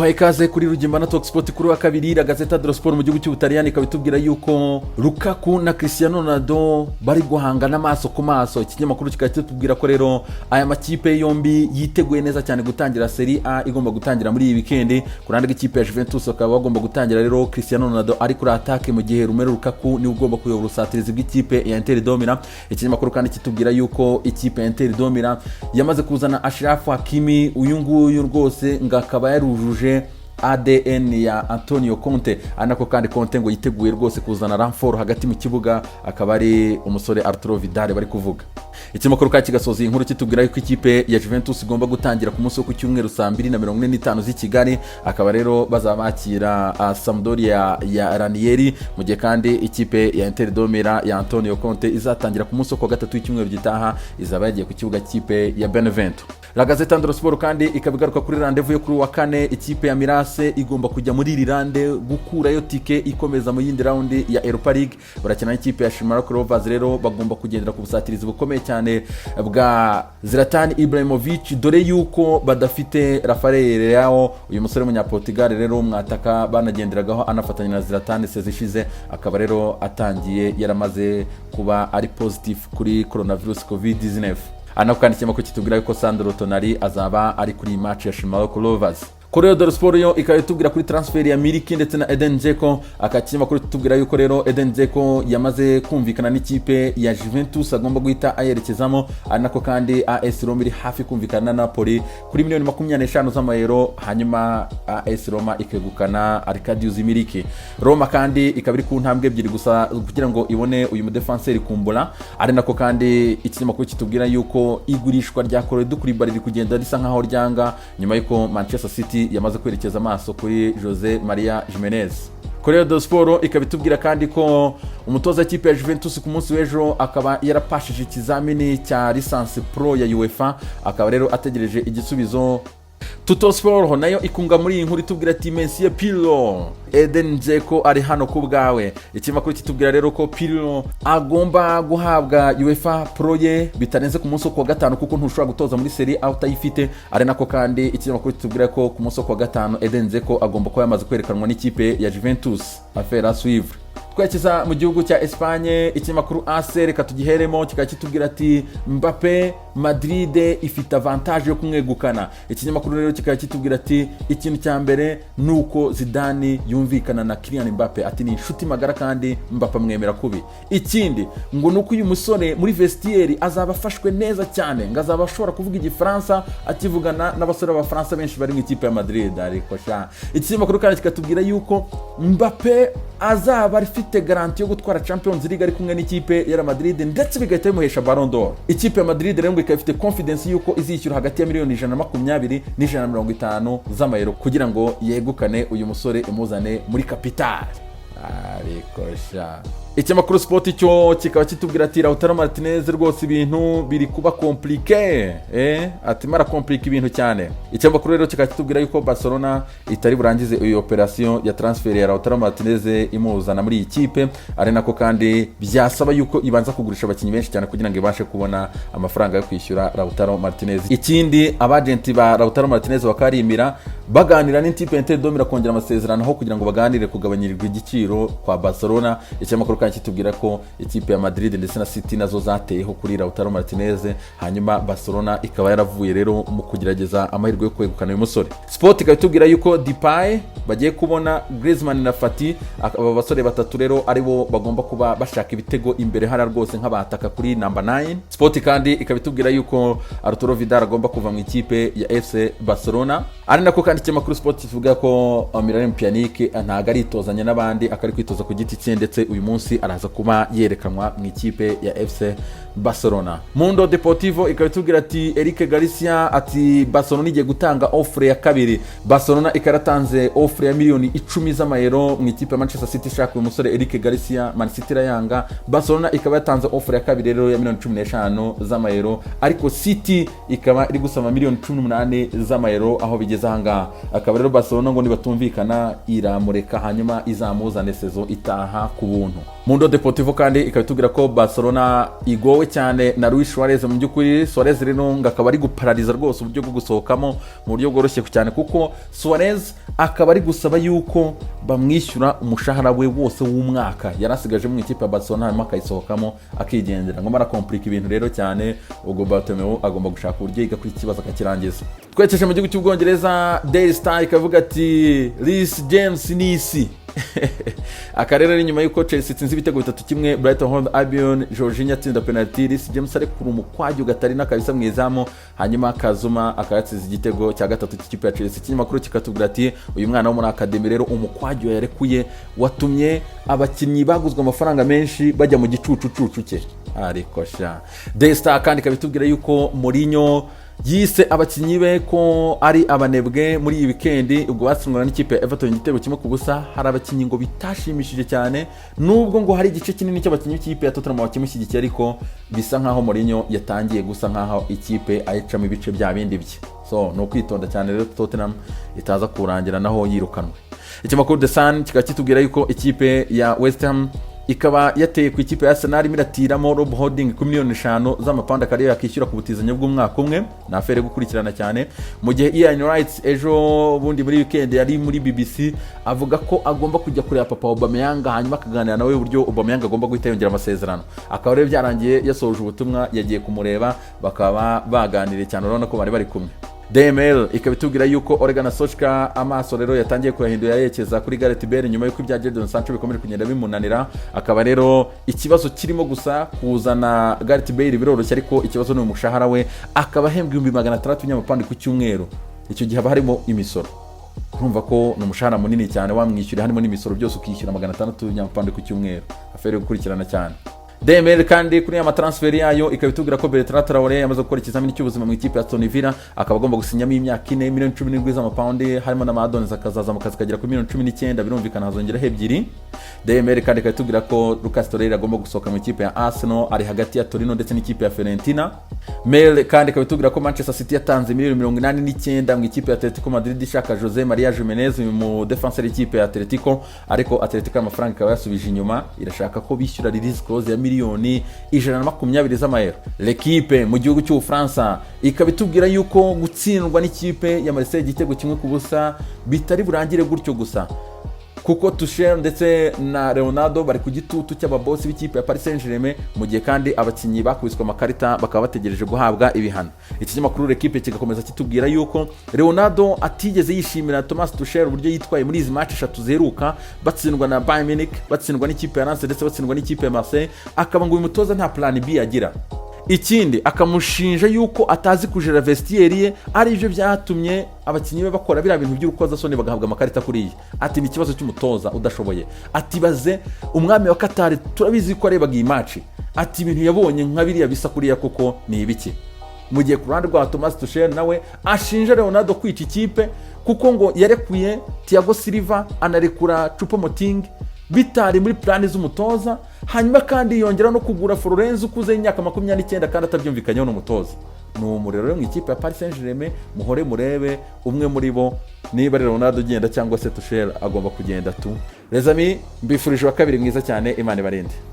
Nguhaye ikaze kuri Rugimbana Talk Sport kuri wa kabiri. La Gazzetta dello Sport mu gihugu cy'Ubutaliyani ikaba itubwira yuko Lukaku na Cristiano Ronaldo bari guhangana amaso ku maso. Ikinyamakuru kikaba kitubwira ko rero aya makipe yombi yiteguye neza cyane gutangira Serie A igomba gutangira muri iyi weekend. Ku ruhande rw'ikipe ya Juventus bakaba bagomba gutangira rero Cristiano Ronaldo ari kuri attaque, mu gihe Romelu Lukaku niwe ugomba kuyobora ubusatirizi bw'ikipe ya Inter de Milan. Ikinyamakuru kandi kitubwira yuko ikipe ya Inter de Milan yamaze kuzana Achraf Hakimi. Uyu nguyu rwose ngo akaba yarujuje ADN ya Antonio Conte, ari nako kandi Conte ngo yiteguye rwose kuzana renfort hagati mu kibuga, akaba ari umusore Arturo Vidal bari kuvuga. Ikinyamakuru kandi kigasoza iyi nkuru kitubwira yuko ikipe ya Juventus igomba gutangira ku munsi wo ku cyumweru saa 2:45 z'i Kigali, akaba rero bazaba bakira Sampdoria ya Ranieri, mu gihe kandi ikipe ya Inter de Milan ya Antonio Conte izatangira ku munsi wo kuwa gatatu w'icyumweru gitaha, izaba yagiye ku kibuga cy'ikipe ya Benevento. La Gazzetta dello Sport kandi ikaba igaruka kuri rendez-vous yo kuri wa kane. Ikipe ya Milan AC igomba kujya muri Irilande gukurayo tike ikomeza mu yindi round ya Europa League. Barakina n'ikipe ya Shamrock Rovers. Rero bagomba kugendera ku busatirizi bukomeye cyane bwa Zlatan Ibrahimovic, dore yuko badafite Rafael Leao, uyu musore w'umunyaportugal rero mwataka banagenderagaho anafatanya na Zlatan saison ishize, akaba rero atangiye yaramaze kuba ari positive kuri coronavirus COVID-19. Anako kandi ikinyamakuru kitubwira yuko Sandro Tonali azaba ari kuri iyi match ya Shamrock Rovers. Corriere dello Sport yo ikaba itubwira kuri transfer ya Milik ndetse na Edin Dzeko. Aka kinyamakuru kitubwira yuko rero Edin Dzeko yamaze kumvikana n'ikipe ya Juventus, agomba guhita ayerekezamo, ari nako kandi AS Roma iri hafi kumvikana na Napoli kuri miliyoni 25 z'amayero, hanyuma AS Roma ikegukana Arkadiusz Milik. Roma kandi ikaba iri ku ntambwe ebyiri gusa kugira ngo ibone uyu mudefanseri Kumbula. Ari nako kandi ikinyamakuru kitubwira yuko igurishwa rya Kalidou Koulibaly riri kugenda risa nkaho ryanga, nyuma y'uko Manchester City yamaze kwerekeza amaso kuri Jose Maria Jimenez. Corriere dello Sport ikaba itubwira kandi ko umutoza w'ikipe ya Juventus ku munsi w'ejo akaba yarapashije ikizamini cya licence pro ya UEFA, akaba rero ategereje igisubizo. Tuttosport nayo ikunga muri iyi nkuru itubwira ati: "Monsieur Pirlo, Edin Dzeko ari hano ku bwawe." Ikinyamakuru kitubwira rero ko Pirlo agomba guhabwa UEFA Pro ye bitarenze ku munsi wo kuwa gatanu, kuko ntushobora gutoza muri Serie A utayifite. Ari nako kandi ikinyamakuru kitubwira ko ku munsi wo kuwa gatanu Edin Dzeko agomba kuba yamaze kwerekanwa n'ikipe ya Juventus. Affaire à suivre. Twerekeza mu gihugu cya Espagne. Ikinyamakuru AS, reka tugiheremo, kikaba kitubwira ati: "Mbappe, Madrid ifite avantage yo kumwegukana." Ikinyamakuru rero kikaba kitubwira ati: "Ikintu cya mbere ni uko Zidane yumvikana na Kylian Mbappe," ati: "Ni inshuti magara kandi Mbappe amwemera kubi." Ikindi ngo ni uko uyu musore muri vestiaire azaba afashwe neza cyane, ngo azaba ashobora kuvuga Igifaransa akivugana n'abasore b'Abafaransa benshi bari mu ikipe ya Madrid. Ariko sha, ikinyamakuru kandi kikatubwira yuko Mbappe azaba afite garantie yo gutwara Champions League ari kumwe n'ikipe ya Real Madrid, ndetse bigahita bimuhesha Ballon d'Or. Ikipe ya Madrid rero ngo ikaba ifite confidence yuko izishyura hagati ya miliyoni 120 n'150 z'amayero kugira ngo yegukane uyu musore, imuzane muri capitale. Ariko sha, ikinyamakuru Sport cyo kikaba kitubwira ati: "Lautaro Martinez rwose ibintu biri kuba compliqué," ati mara compliqué ibintu cyane. Ikinyamakuru rero kikaba kitubwira yuko Barcelona itari burangize iyi operation ya transfer ya Lautaro Martinez imuzana muri iyi kipe, ari nako kandi byasaba yuko ibanza kugurisha abakinnyi benshi cyane kugira ngo ibashe kubona amafaranga yo kwishyura Lautaro Martinez. Ikindi, abagenti ba Lautaro Martinez bakarimira baganira n'ikipe ya Inter de Milan kongera amasezerano aho kugira ngo baganire kugabanyirirwa igiciro kwa Barcelona. Ikinyamakuru kandi kitubwira ko ikipe ya Madrid ndetse na City nazo zateyeho kuri Lautaro Martinez, hanyuma Barcelona ikaba yaravuye rero mu kugerageza amahirwe yo kwegukana uyu musore. Sport ikaba itubwira yuko Depay bagiye kubona Griezmann na Fati, aba basore batatu rero aribo bagomba kuba bashaka ibitego imbere hariya rwose nk'abataka kuri number 9. Sport kandi ikaba itubwira yuko Arturo Vidal agomba kuva mu ikipe ya FC Barcelona. Ari nako kandi ikinyamakuru Sport kivuga ko Miralem Pjanic ntabwo aritozanya n'abandi, akari kwitoza ku giti cye, ndetse uyu munsi araza kuba yerekanwa mu ikipe ya FC Barcelona. Mundo Deportivo ikaba itubwira ati: "Eric Garcia ati Barcelona igiye gutanga offre ya kabiri." Barcelona ikaba yaratanze offre ya miliyoni 10 z'amayero mu ikipe ya Manchester City ishaka uyu musore Eric Garcia, Man City irayanga. Barcelona ikaba yatanze offre ya kabiri rero ya miliyoni 15 z'amayero, ariko City ikaba iri gusaba miliyoni 18 z'amayero aho bigeze ahangaha. Akaba rero Barcelona ngo nibatumvikana iramureka, hanyuma izamuzane saison itaha ku buntu. Mundo Deportivo kandi ikaba itubwira ko Barcelona igowe cyane na Luis Suarez. Mu by'ukuri Suarez rero ngo akaba ari guparariza rwose uburyo bwo gusohokamo mu buryo bworoshye cyane, kuko Suarez akaba ari gusaba yuko bamwishyura umushahara we wose w'umwaka yari asigaje mu ikipe ya Barcelona, hanyuma akayisohokamo akigendera. Ngo arakomplika ibintu rero cyane. Ubwo Bartomeu agomba gushaka uburyo yiga kuri iki kibazo akakirangiza. Twerekeje mu gihugu cy'Ubwongereza, Daily Star ikavuga ati Reece James ni isi. Aka rero ni nyuma y'uko Chelsea itsinze ibitego 3-1 Brighton Hove Albion, Jorginho atsinda penalty, Reece James arekura umukwaju gatarina kabisa mu izamu, hanyuma Kazuma akaba yatsinze igitego cya gatatu cy'ikipe ya Chelsea. Ikinyamakuru kikatubwira ati uyu mwana wo muri academy rero, umukwaju yarekuye watumye abakinnyi baguzwe amafaranga menshi bajya mu gicucucucu cye. Ariko sha, Daily Star kandi ikaba itubwira yuko Mourinho yise abakinnyi be ko ari abanebwe muri iyi wikendi, ubwo batsindwa n'ikipe ya Everton igitego 1-0. Hari abakinnyi ngo bitashimishije cyane, nubwo ngo hari igice kinini cy'abakinnyi b'ikipe ya Tottenham bakimushyigikiye, ariko bisa nkaho Mourinho yatangiye gusa nkaho ikipe ayicamo ibice bya bindi bye. So ni ukwitonda cyane rero, Tottenham itaza kurangira naho yirukanwe. Ikinyamakuru The Sun kikaba kitubwira yuko ikipe ya West Ham ikaba yateye ku ikipe ya Arsenal, irimo iratiramo Rob Holding ku miliyoni 5 z'amapawundi, akaba ariyo yakishyura ku butizanyo bw'umwaka umwe. Ni affaire yo gukurikirana cyane. Mu gihe Ian Wright ejo bundi muri weekend yari muri BBC avuga ko agomba kujya kureba papa Aubameyang, hanyuma akaganira nawe uburyo Aubameyang agomba guhita yongera amasezerano. Akaba rero byarangiye yasohoje ubutumwa, yagiye kumureba, bakaba baganiriye cyane, urabona ko bari bari kumwe. DML ikaba itubwira yuko Ole Gunnar Solskjaer amaso rero yatangiye kuyahindura yerekeza kuri Gareth Bale, nyuma y'uko ibya Jadon Sancho bikomeje kugenda bimunanira. Akaba rero ikibazo kirimo gusa kuzana Gareth Bale biroroshye, ariko ikibazo ni umushahara we, akaba ahembwa 600,000 by'amapawundi ku cyumweru. Icyo gihe haba harimo imisoro. Urumva ko ni umushahara munini cyane wamwishyura, harimo n'imisoro byose, ukishyura 600 by'amapawundi ku cyumweru. Affaire yo gukurikirana cyane. DML kandi kuri ya matransfer yayo ikaba itubwira ko Bertrand Traore yamaze gukora ikizamini cy'ubuzima mu ikipe ya Aston Villa, akaba agomba gusinyamo imyaka 4, miliyoni 17 z'amapawundi, harimo n'ama add-ons akazazamuka zikagera kuri miliyoni 19. Birumvikana hazongeraho ebyiri. DML kandi ikaba itubwira ko Lucas Torreira agomba gusohoka mu ikipe ya Arsenal, ari hagati ya Torino ndetse n'ikipe ya Fiorentina. Mail kandi ikaba itubwira ko Manchester City yatanze miliyoni 89 mu ikipe ya Atletico Madrid ishaka Jose Maria Gimenez, mu defenseur y'ikipe ya Atletico, ariko Atletico amafaranga ikaba yasubije inyuma, irashaka ko bishyura release clause ya miliyoni 120 z'amayero. L'Equipe mu gihugu cy'Ubufaransa ikaba itubwira yuko gutsindwa n'ikipe ya Marseille igitego 1-0 bitari burangire gutyo gusa, kuko Tuchel ndetse na Leonardo bari ku gitutu cy'ababosi b'ikipe ya Paris Saint-Germain, mu gihe kandi abakinnyi bakubiswe amakarita bakaba bategereje guhabwa ibihano. Iki kinyamakuru L'Equipe kigakomeza kitubwira yuko Leonardo atigeze yishimira Thomas Tuchel uburyo yitwaye muri izi match eshatu ziheruka, batsindwa na Bayern Munich, batsindwa n'ikipe ya Lens ndetse batsindwa n'ikipe ya Marseille, akaba ngo uyu mutoza nta plan B agira. Ikindi akamushinja yuko atazi kujera vestiaire ye, ari byo byatumye abakinnyi be bakora biriya bintu by'urukozasoni bagahabwa amakarita kuriya. Ati ni ikibazo cy'umutoza udashoboye. Ati baze umwami wa Katari, turabizi ko arebaga iyi match, ati ibintu yabonye nka biriya bisa kuriya koko ni ibiki? Mu gihe ku ruhande rwa Thomas Tuchel nawe ashinja Leonardo kwica ikipe, kuko ngo yarekuye Thiago Silva, anarekura Choupo-Moting bitari muri plan z'umutoza, hanyuma kandi yongera no kugura Florenzi ukuze y'imyaka 29 kandi atabyumvikanyeho n'umutoza. Ni umuriro rero mu ikipe ya Paris Saint-Germain. Muhore murebe umwe muri bo, niba ari Leonardo ugenda cyangwa se Tuchel agomba kugenda tu. Les amis, mbifurije wa kabiri mwiza cyane, Imana ibarinde.